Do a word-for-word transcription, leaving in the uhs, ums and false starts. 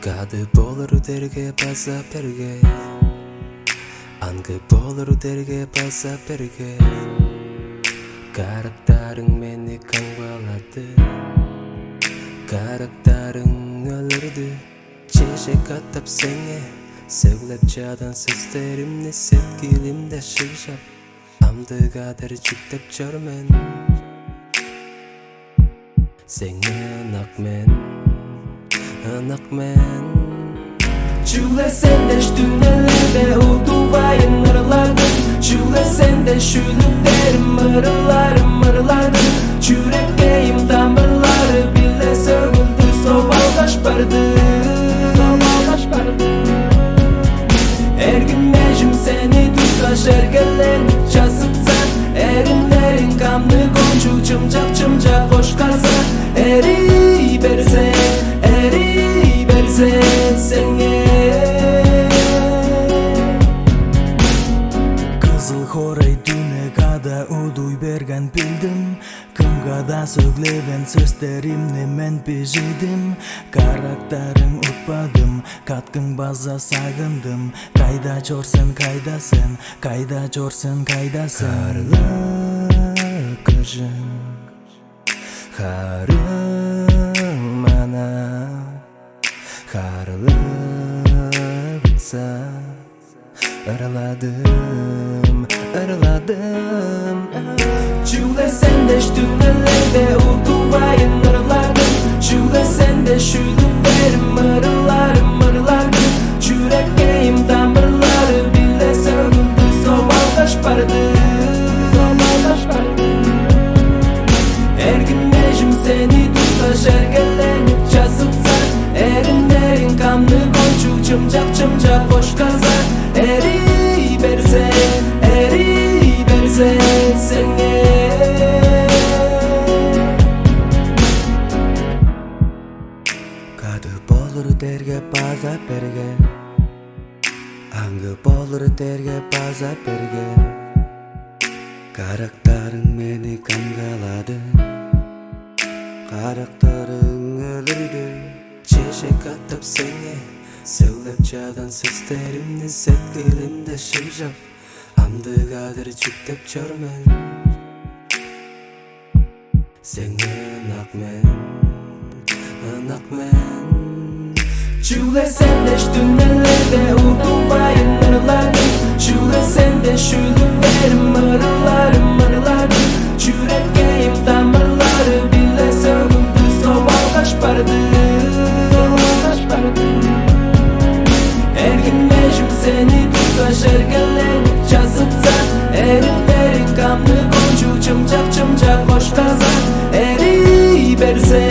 Кады болур дээрге база берге, аңгы болур дээрге база берге. Карактарың мени камгалады, карактарың өлүрдү. Чеже катап сеңе сөглеп чадан сөстеримни сеткилимде шыгжап, амдыгадыр чүктеп чор мен. Сеңээ ынак мен, ынак мен. Чүгле сен дээш түңнелерде удувайн ырладым. Чүгле сен дээш шүлүктерим, ырыларым ырлады. Чүрекейим тамырлары-биле сөгүлдү, совалгаш барды. Эргин межим сени туткаш эргеленип чазыкса, эриндериң камныг кончуг чымчак-чымчак кошкарза, эрий берзе, эрий берзе сеңээ. Кызыл хоорай дүне када удуй берген билдим. Кымга-даа сөглевейн сөстеримни мен бижидим. Карактарың утпадым, каткың база сагындым. Кайда чор сен, кайда сен, кайда чор сен, кайда сен? Харлыг кыжын, харыым ана, харлыг утса. Ырладым, ырладым. Чүгле сен дээш түңнелерде удувайн ырладым. Чүгле сен дээш шүлүктерим, ырыларым ырлады. Чүрекейим тамырлары-биле сөгүлдү, совалгаш барды. Эргин межим сени туткаш эргеленип чазыкса, эриндериң камныг кончуг чымчак-чымчак кошкарза, эрий берзе, эрий берзе сеңээ. Кады болур дээрге база берге, аңгы болур дээрге база берге. Карактарың мени камгалады, карактарың өлүрдү. Чеже катап сеңе сөглеп чадан сөстеримни сеткилимде шыгжап, амдыгадыр чүктеп чор мен. Сеңээ ынак мен, ынак мен. Чүгле сен дээш түңнелерде удувайн ырладым. Чүгле сен дээш шүлүктерим, ырыларым ырлады. Чүрекейим тамырлары-биле сөгүлдү, совалгаш барды. Эргин межим сени туткаш эргеленип чазыкса, эриндериң камныг кончуг чымчак-чымчак кошкарза, эрий берзе,